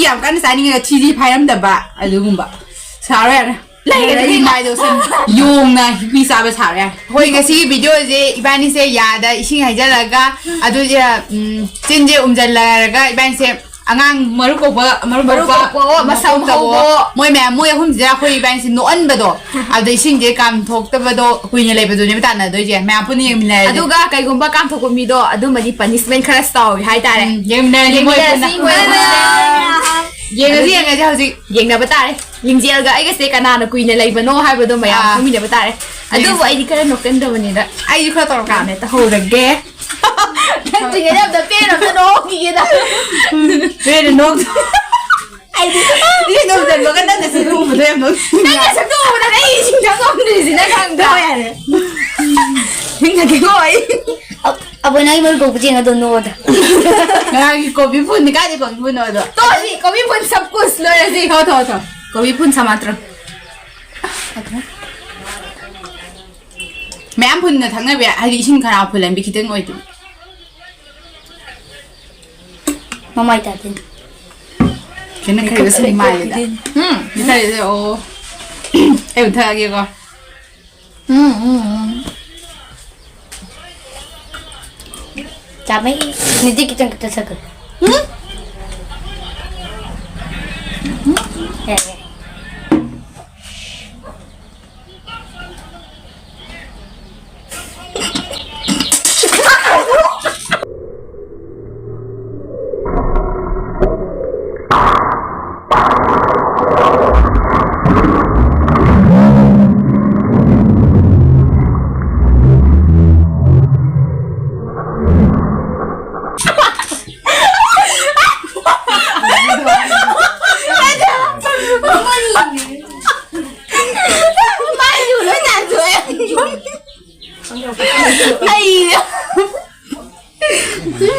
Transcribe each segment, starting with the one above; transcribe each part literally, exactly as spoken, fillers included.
ꯌꯥꯝ ꯀꯟꯅ ꯆꯥꯅꯤꯡꯉꯒ ꯊ꯭ꯔꯤ ꯗꯤ ꯐꯥꯏꯔꯝꯗꯕ ꯑꯗꯨꯒꯨꯝꯕ ꯁꯥꯔꯣ ꯌꯥꯔꯦ꯫ ꯂꯩꯔꯗꯤ ꯂꯩꯔꯗꯤ ꯃꯥꯏꯗꯣ ꯁꯨꯝ ꯌꯣꯡꯅ ꯍꯤꯛꯄꯤ ꯆꯥꯕ ꯁꯥꯔꯣ ꯌꯥꯔꯦ꯫ ꯍꯣꯏ, ꯉꯁꯤꯒꯤ ꯚꯤꯗꯤꯑꯣꯁꯦ ꯏꯕꯥꯅꯤꯁꯦ ꯌꯥꯗ ꯏꯁꯤꯡ ꯍꯩꯖꯤꯜꯂꯒ ꯑꯗꯨꯁꯦ, ꯎꯝ, ꯆꯤꯟꯁꯦ ꯎꯝꯖꯜꯂꯒ ꯏꯕꯥꯅꯤꯁꯦ ꯑꯉꯥꯡ ꯃꯔꯨ ꯀꯣꯛꯄ, ꯃꯔꯨ ꯃꯔꯨ ꯀꯣꯛꯄ, ꯀꯣꯛꯄ, ꯃꯁꯝ ꯃꯁꯝ ꯇꯧꯕ, ꯍꯧꯕ꯫ ꯃꯣꯏ ꯃꯌꯥꯝ, ꯃꯣꯏ ꯑꯍꯨꯝꯁꯤꯗ ꯑꯩꯈꯣꯏ ꯏꯕꯥꯅꯤꯁꯦ ꯅꯣꯛꯍꯟꯕꯗꯣ, ꯑꯗꯨꯗ ꯏꯁꯤꯡꯁꯦ ꯀꯥꯝꯊꯣꯛꯇꯕꯗꯣ ꯀꯨꯏꯅ ꯂꯩꯕꯗꯨꯅꯦꯕ ꯇꯥꯟꯅꯗꯣꯏꯁꯦ꯫ ꯃꯌꯥꯝ ꯄꯨꯟꯅ ꯌꯦꯡꯃꯤꯟꯅꯔꯗꯤ꯫ ꯑꯗꯨꯒ ꯀꯩꯒꯨꯝꯕ ꯀꯥꯝꯊꯣꯛꯄ ꯃꯤꯗꯣ ꯑꯗꯨꯃꯗꯤ ꯄꯅꯤꯁꯃꯦꯟ ꯈꯔ ꯆꯥꯎꯋꯤ ꯍꯥꯏꯇꯥꯔꯦ꯫ ꯎꯝ, ꯌꯦꯡꯃꯤꯟꯅꯔꯗꯤ ꯃꯣꯏ ꯌꯦꯡꯃꯤꯟꯅꯔꯁꯤ ꯄꯨꯟꯅ꯫ ꯃꯣꯏ ꯄꯨꯟꯅ꯫ ꯌꯦꯡꯉꯁꯤ, ꯑꯗꯨꯗꯤ ꯌꯦꯡꯉꯁꯤ ꯍꯧꯖꯤꯛ꯫ ꯌꯦꯡꯅꯕ ꯇꯥꯔꯦ꯫ ꯂꯤꯡꯖꯦꯜꯒ ꯑꯩꯒꯁꯦ ꯀꯅꯥꯅ ꯀꯨꯏꯅ ꯂꯩꯕꯅꯣ ꯍꯥꯏꯕꯗꯣ ꯃꯌꯥꯝ ꯑꯥ꯫ ꯈꯪꯃꯤꯟꯅꯕ ꯇꯥꯔꯦ꯫ ꯑꯗꯨꯕꯨ ꯌꯦꯡꯉꯁꯤ꯫ ꯑꯩꯗꯤ ꯈꯔ ꯅꯣꯛꯀꯟꯗꯕꯅꯤꯅ ꯑꯩꯁꯨ ꯈꯔ ꯇꯧꯔꯛꯀꯦ꯫ ꯀꯥꯝꯃꯦ ꯇꯧꯍꯧꯔꯒꯦ꯫ ꯅꯠꯇ꯭ꯔꯤꯉꯩꯗ ꯑꯝꯇ ꯄꯦꯟꯅ ꯑꯝꯇ ꯅꯣꯛꯈꯤꯒꯦꯗ꯫ ꯄꯦꯟꯅ ꯅꯣꯛ-꯫ ꯑꯩꯗꯤ ꯏꯁꯤꯡ ꯊꯨꯝꯖꯤꯟꯕꯒ ꯅꯪꯅ ꯁꯤ ꯊꯨꯝꯕꯗꯣ ꯌꯥꯝ ꯅꯣꯛꯅꯤꯡꯉꯦ꯫ ꯅꯪꯅ ꯁꯛꯇꯣꯛꯎꯕꯗ ꯑꯩ ꯏꯁꯤꯡ ꯊꯛ ꯉꯝꯗ꯭ꯔꯤꯁꯤꯅ ꯈꯪꯗ꯭ꯔꯥ? ꯇꯣꯛꯑꯣ ꯌꯥꯔꯦ꯫ ꯅꯪꯅ ꯀꯩꯅꯣ ꯑꯩ ꯑ-, ꯑꯕꯣ, ꯅꯪꯒꯤ ꯃꯔꯨ ꯀꯣꯛꯄ ꯆꯦꯡ ꯑꯗꯣ ꯅꯣꯛꯑꯣꯗ꯫ ꯉꯔꯥꯡꯒꯤ ꯀꯣꯕꯤ ꯐꯨꯟꯅꯤ, ꯀꯥꯏꯗꯩ ꯀꯣꯕꯤ ꯐꯨꯟꯅꯣ ꯑꯗꯣ? ꯇꯣꯛꯑꯁꯤ, ꯀꯣꯕꯤ ꯐꯨꯟ ꯁꯕ ꯀꯨꯁ ꯂꯣꯏꯔꯁꯤ꯫ ꯊꯣ, ꯊꯣ, ꯊꯣ꯫ ꯀꯣꯕꯤ ꯐꯨꯟ ꯁꯃꯥꯇ꯭ꯔ꯫ ꯃꯌꯥꯝ ꯐꯨꯟꯅ ꯊꯛꯅꯕ ꯌꯥꯏ, ꯍꯥꯏꯗꯤ ꯏꯁꯤꯡ ꯈꯔ ꯐꯨꯜꯍꯟꯕꯤ ꯈꯤꯇꯪ ꯑꯣꯏꯗꯣꯏꯅꯤ꯫ ꯃꯃꯥꯏ ꯇꯥꯗꯣꯏꯅꯤ꯫ ꯀꯩꯅꯣ ꯈꯔ ꯁꯤ ꯃꯥꯏꯗ꯫ ꯎꯝ, ꯃꯤꯊꯥꯏꯁꯦ, ꯑꯣ꯫ ꯑꯩ ꯑꯃꯨꯛ ꯊꯛꯑꯒꯦꯀꯣ꯫ ꯎꯝ, ꯎꯝ, ꯎꯝ꯫ ꯆꯥꯃꯩ꯫ ꯅꯤꯗꯤ ꯈꯤꯇꯪ ꯈꯛꯇ ꯁꯛꯀꯅꯨ꯫ ꯎꯝ? ꯎꯝ? ꯌꯥꯔꯦ, ꯌꯥꯔꯦ꯫ ꯑꯩ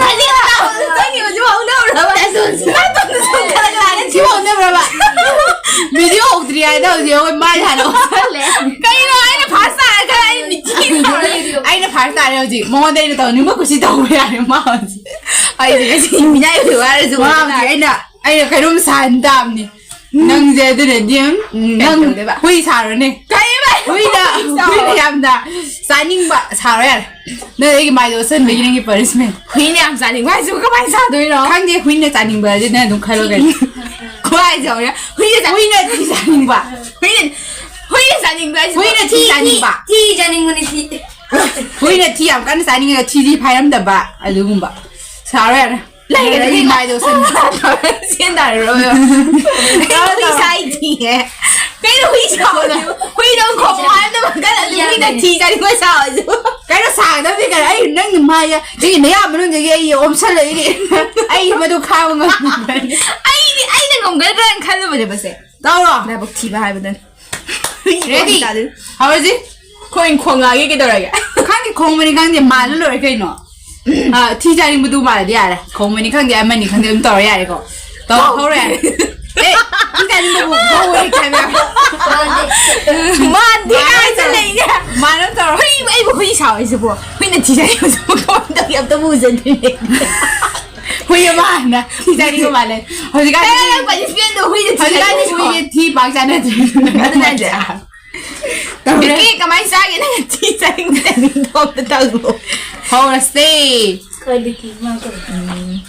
ꯅꯪꯒꯤ ꯍꯧꯖꯤꯛ ꯍꯧꯅꯕ꯭ꯔꯕ? ꯅꯥꯇꯣꯟꯗ ꯁꯨꯝ ꯈꯔ ꯈꯔ ꯁꯤ ꯍꯧꯅꯕ꯭ꯔꯕ? ꯚꯤꯗꯤꯑꯣ ꯍꯧꯗ꯭ꯔꯤ ꯍꯥꯏꯗ ꯍꯧꯖꯤꯛ ꯑꯩꯈꯣꯏ ꯃꯥꯏ ꯍꯥꯟꯅ ꯑꯣꯟꯁꯜꯂꯦ꯫ ꯀꯩꯅꯣ ꯑꯩꯅ ꯐꯥꯔꯁ ꯇꯥꯔꯒ ꯑꯩ ꯃꯤꯆꯤ ꯇꯧꯔꯦ꯫ ꯑꯩꯅ ꯐꯥꯔꯁ ꯇꯥꯔꯦ ꯍꯧꯖꯤꯛ꯫ ꯃꯉꯣꯟꯗ ꯑꯩꯅ ꯇꯧꯅꯤꯡꯕ ꯀꯨꯁꯤ ꯇꯧꯕ ꯌꯥꯔꯦ ꯃꯥ ꯍꯧꯖꯤꯛ꯫ ꯑꯩꯁꯦ ꯉꯁꯤ ꯃꯤꯅꯥꯏ ꯑꯣꯏ ꯋꯥꯔꯁꯨ ꯃꯥ ꯍꯧꯖꯤꯛ ꯑꯩꯅ ꯑꯩꯅ ꯀꯩꯅꯣꯝ ꯁꯥꯍꯟ ꯇꯥꯕꯅꯤ꯫ ꯅꯪꯁꯦ ꯑꯗꯨꯅꯗꯤ, ꯎꯝ, ꯎꯝ, ꯀꯩ ꯅꯪ ꯇꯧꯗꯣꯏꯕ? ꯍꯨꯏ ꯁꯥꯔꯣꯅꯦ꯫ ꯀꯩꯕ? ꯍꯨꯏꯅ, ꯍꯨꯏ ꯁꯥꯔꯣ? ꯍꯨꯏꯅ ꯌꯥꯝꯅ ꯆꯥꯅꯤꯡꯕ ꯁꯥꯔꯣ ꯌꯥꯔꯦ꯫ ꯅꯪ ꯑꯩꯒꯤ ꯃꯥꯏꯗ ꯑꯣꯠꯁꯟꯕꯒꯤ ꯅꯪꯒꯤ punishment꯫ ꯍꯨꯏꯅ ꯌꯥꯝ ꯆꯥꯅꯤꯡꯕ ꯍꯥꯏꯁꯤꯕꯨ ꯀꯃꯥꯏꯅ ꯆꯥꯗꯣꯏꯅꯣ? ꯈꯪꯗꯦ, ꯍꯨꯏꯅ ꯆꯥꯅꯤꯡꯕ ꯍꯥꯏꯗꯤ ꯅꯪ ꯑꯗꯨꯝ ꯈꯜꯂꯣ ꯀꯩꯅꯣ꯫ ꯈ꯭ꯋꯥꯏ ꯆꯥꯎꯔꯦ꯫ ꯍꯨꯏꯅ ꯆꯥ-, ꯍꯨꯏꯅ ꯊꯤ ꯆꯥꯅꯤꯡꯕ꯫ ꯍꯨꯏꯅ, ꯍꯨꯏꯅ ꯆꯥꯅꯤꯡꯕ ꯍꯥꯏꯁꯤꯕꯨ ꯍꯨꯏꯅ ꯊꯤ ꯊꯤ, ꯆꯥꯅꯤꯡꯕ꯫ ꯊꯤ ꯆꯥꯅꯤꯡꯕꯅꯤ, ꯊꯤ꯫ ꯍꯨꯏꯅ ꯊꯤ ꯌꯥꯝ ꯀꯟꯅ ꯆꯥꯅꯤꯡꯉꯒ ꯊꯤꯗꯤ ꯐꯥꯏꯔꯝꯗꯕ ꯑꯗꯨꯒꯨꯝꯕ ꯁꯥꯔꯣ ꯌꯥꯔꯦ꯫ ꯂꯩꯔꯦ, ꯅꯪꯒꯤ ꯂꯩꯔꯦ꯫ ꯃꯥꯏꯗ ꯑꯣꯠꯁꯟꯕ꯫ ꯁꯦꯟ ꯇꯥꯔꯔꯣꯏ꯫ ꯀꯩꯅꯣ ꯍꯨꯏ ꯁꯥꯏꯗꯤꯌꯦ꯫ ꯀꯩꯅꯣ ꯍꯨꯏ ꯁꯥꯎꯕꯗꯣ? ꯍꯨꯏꯗꯣ ꯈꯣꯡ ꯍꯥꯏꯕꯗꯣ ꯃꯈꯜ ꯑꯗꯨ ꯍꯨꯏꯅ ꯊꯤ ꯆꯥꯅꯤꯡꯕ ꯁꯥꯎ ꯍꯥꯏꯁꯤꯕꯨ꯫ ꯀꯩꯅꯣ ꯁꯥꯒꯗꯕꯗꯤ ꯀꯩꯅꯣ? ꯑꯩ ꯅꯪꯒꯤ ꯃꯥꯏꯗ, ꯅꯪꯒꯤ ꯅꯌꯥ ꯃꯅꯨꯡꯗꯒꯤ ꯑꯩ ꯑꯣꯝꯁꯜꯂꯛꯏꯅꯦ꯫ ꯑꯩ ꯃꯗꯨ ꯈꯥꯡꯕ ꯉꯝꯗ꯭ꯔꯦ꯫ ꯑꯩꯗꯤ ꯑꯩꯅ ꯉꯝꯒꯗ꯭ꯔꯥꯅ ꯈꯜꯂꯨꯕꯅꯦ ꯃꯁꯦ꯫ ꯇꯧꯔꯣ꯫ ꯂꯥꯏꯕꯛ ꯊꯤꯕ ꯍꯥꯏꯕꯗꯨꯅꯤ꯫ Ready? ꯍꯧꯔꯁꯤ꯫ ꯑꯩꯈꯣꯏ ꯈꯣꯡꯉꯛꯑꯒꯦ ꯀꯩꯗꯧꯔꯒꯦ? ꯈꯪꯗꯦ, ꯈꯣꯡꯕꯅꯤ ꯈꯪꯗꯦ, ꯃꯥꯜꯂ ꯂꯣꯏꯔꯦ ꯀꯩꯅꯣ꯫ ꯑ, ꯊꯤ ꯆꯥꯅꯤꯡꯕꯗꯨ ꯃꯥꯜꯂꯗꯤ ꯌꯥꯔꯦ꯫ ꯈꯣꯡꯕꯅꯤ ꯈꯪꯗꯦ, ꯑꯃꯅꯤ ꯈꯪꯗꯦ, ꯑꯗꯨꯝ ꯇꯧꯔ ꯌꯥꯔꯦꯀꯣ꯫ ꯇꯧꯔꯣ, ꯍꯧꯔꯣ ꯌꯥꯔꯦ꯫ ꯑꯦ, ꯊꯤ ꯆꯥꯅꯤꯡꯕꯕꯨ ꯍꯧꯔꯦ ꯍꯥꯏꯕ꯫ ꯃꯥꯟꯗꯦ ꯃꯥꯟꯗꯦ ꯀꯥꯏ ꯇꯧꯔꯣ꯫ ꯆꯠꯂꯛꯏꯅꯦ? ꯃꯥꯟꯅ ꯇꯧꯔꯣ꯫ ꯍꯨꯏ, ꯑꯩꯕꯨ ꯍꯨꯏ ꯁꯥꯎ ꯍꯥꯏꯁꯤꯕꯣ? ꯍꯨꯏꯅ ꯊꯤ ꯆꯥꯅꯤꯡꯕꯁꯤꯕꯨ ꯀꯃꯥꯏꯅ ꯇꯧꯒꯦ? ꯑꯝꯇꯕꯨ ꯎꯖꯗ꯭ꯔꯤꯅꯦ꯫ ꯍꯨꯏ ꯑꯃ ꯍꯥꯟꯅ ꯊꯤ ꯆꯥꯅꯤꯡꯕ ꯃꯥꯜꯂꯦ꯫ ꯍꯧꯖꯤꯛꯀꯥꯟꯗꯤ ꯑꯦ, ꯅꯪ punishment ꯗꯣ ꯍꯨꯏꯅ ꯊꯤ ꯍꯧꯖꯤꯛꯀꯥꯟꯗꯤ ꯆꯥꯅꯤꯡꯕꯁꯤꯕꯣ? ꯍꯨꯏꯁꯦ ꯊꯤ ꯄꯥꯛ ꯆꯥꯅꯗ꯭ꯔꯦ꯫ ꯑꯗꯨꯅ ꯍꯥꯏꯁꯦ꯫ ꯇꯧꯔꯦ꯫ ꯕꯤꯀꯤ, ꯀꯃꯥꯏ ꯆꯥꯒꯦ? ꯅꯪ ꯊꯤ ꯆꯥꯅꯤꯡꯗꯦ, ꯅꯪꯗꯣ ꯑꯝꯇ ꯇꯧꯔꯣ꯫ ꯍꯧꯔꯁꯦ꯫ ꯀꯔꯤꯒꯤ ꯃꯥ ꯀꯔꯤ? ꯎꯝ꯫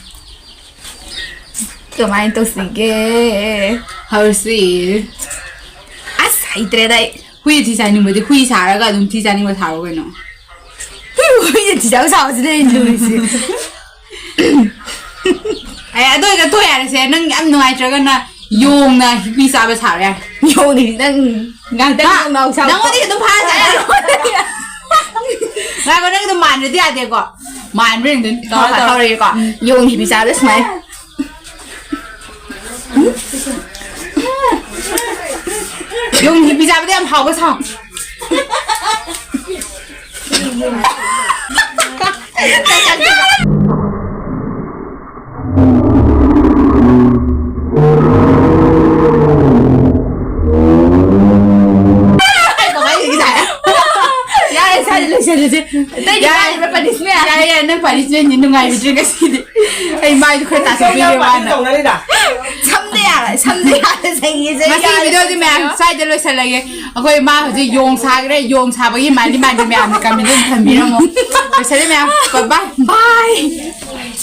ꯀꯃꯥꯏꯅ ꯇꯧꯁꯤꯒꯦ? ꯍꯧꯔꯁꯤ꯫ ꯑꯁ, ꯍꯩꯇ꯭ꯔꯦꯗ ꯑꯩ꯫ ꯍꯨꯏ ꯊꯤ ꯆꯥꯅꯤꯡꯕꯗꯤ ꯍꯨꯏ ꯁꯥꯔꯒ ꯑꯗꯨꯝ ꯊꯤ ꯆꯥꯅꯤꯡꯕ ꯁꯥꯔꯣ ꯀꯩꯅꯣ꯫ ꯍꯨꯏ, ꯍꯨꯏꯅ ꯊꯤ ꯆꯥꯕ ꯁꯥꯕꯁꯤꯅ ꯑꯩꯅ ꯂꯨꯔꯤꯁꯦ꯫ ꯑꯦ, ꯑꯗꯨ ꯑꯣꯏꯔꯒ ꯇꯣꯛ ꯌꯥꯔꯦꯁꯦ꯫ ꯅꯪ ꯌꯥꯝ ꯅꯨꯡꯉꯥꯏꯇ꯭ꯔꯒꯅ ꯌꯣꯡꯅ ꯍꯤꯛꯄꯤ ꯆꯥꯕ ꯁꯥꯔꯣ ꯌꯥꯔꯦ꯫ ꯌꯣꯡꯅꯤ ꯅꯪ ꯉꯥꯛꯇꯪ ꯍꯥ? ꯌꯣꯡꯅꯥꯎ ꯁꯥꯕ꯫ ꯅꯪꯉꯣꯟꯗꯒꯤ ꯑꯗꯨꯝ ꯐꯥꯔ ꯆꯥꯔꯣ꯫ ꯉꯥꯏꯈꯣ, ꯅꯪ ꯑꯗꯨꯝ ꯃꯥꯟꯗ꯭ꯔꯗꯤ ꯌꯥꯗꯦꯀꯣ꯫ ꯃꯥꯟꯕ꯭ꯔꯥ ꯌꯦꯡꯗꯣꯏꯅꯤ꯫ ꯇꯧꯔꯣ, ꯍꯣꯏ, ꯇꯧꯔꯣ꯫ ꯍꯧꯔꯒꯦꯀꯣ꯫ ꯎꯝ꯫ ꯌꯣꯡ ꯍꯤꯛꯄꯤ ꯆꯥꯕ ꯁꯨꯃꯥꯏꯅ꯫ ꯌꯣꯡ ꯍꯤꯛꯄꯤ ꯆꯥꯕꯗ ꯌꯥꯝ ꯍꯥꯎꯕ ꯁꯥꯎ꯫ ꯀꯃꯥꯏꯅ ꯍꯤꯛꯏ ꯁꯥꯏ? ꯌꯥꯔꯦ, ꯁ꯭ꯋꯥꯏꯗ ꯂꯣꯏꯁꯤꯜꯂꯁꯦ꯫ ꯑꯇꯩꯗꯤ ꯌꯥꯔꯦ꯫ ꯋꯥꯠꯂꯤꯕ꯭ꯔꯥ punishment? ꯌꯥꯔꯦ, ꯌꯥꯔꯦ, ꯅꯪ ꯄꯥꯔꯤꯁꯤꯅ ꯅꯨꯡꯉꯥꯏꯕꯤꯗ꯭ꯔꯦ ꯉꯁꯤꯗꯤ꯫ ꯑꯩ ꯃꯥꯏꯗꯣ ꯈꯔ ꯇꯥꯊꯣꯛꯄꯤꯔꯦ ꯋꯥꯅ꯫ ꯇꯧꯅꯔꯤꯗ꯫ ꯁꯝꯗ ꯌꯥꯔꯦ, ꯁꯝꯗ ꯌꯥꯔꯦ, ꯆꯍꯤꯁꯦ ꯉꯁꯤꯒꯤ ꯌꯥꯔꯦ, ꯚꯤꯗꯤꯑꯣꯗꯤ ꯃꯌꯥꯝ ꯁ꯭ꯋꯥꯏꯗ ꯂꯣꯏꯁꯤꯜꯂꯒꯦ꯫ ꯑꯩꯈꯣꯏ ꯃꯥ ꯍꯧꯖꯤꯛ ꯌꯣꯡ ꯁꯥꯈ꯭ꯔꯦ꯫ ꯌꯣꯡ ꯁꯥꯕꯒꯤ ꯃꯥꯜꯂꯤ ꯃꯥꯜꯂꯤ ꯃꯌꯥꯝꯅ ꯀꯃꯦꯟꯗ ꯑꯗꯨꯝ ꯊꯝꯕꯤꯔꯝꯃꯣ꯫ ꯂꯣꯏꯁꯤꯜꯂꯦ ꯃꯌꯥꯝ꯫ ꯕꯥꯏ꯫ ꯕꯥꯏ꯫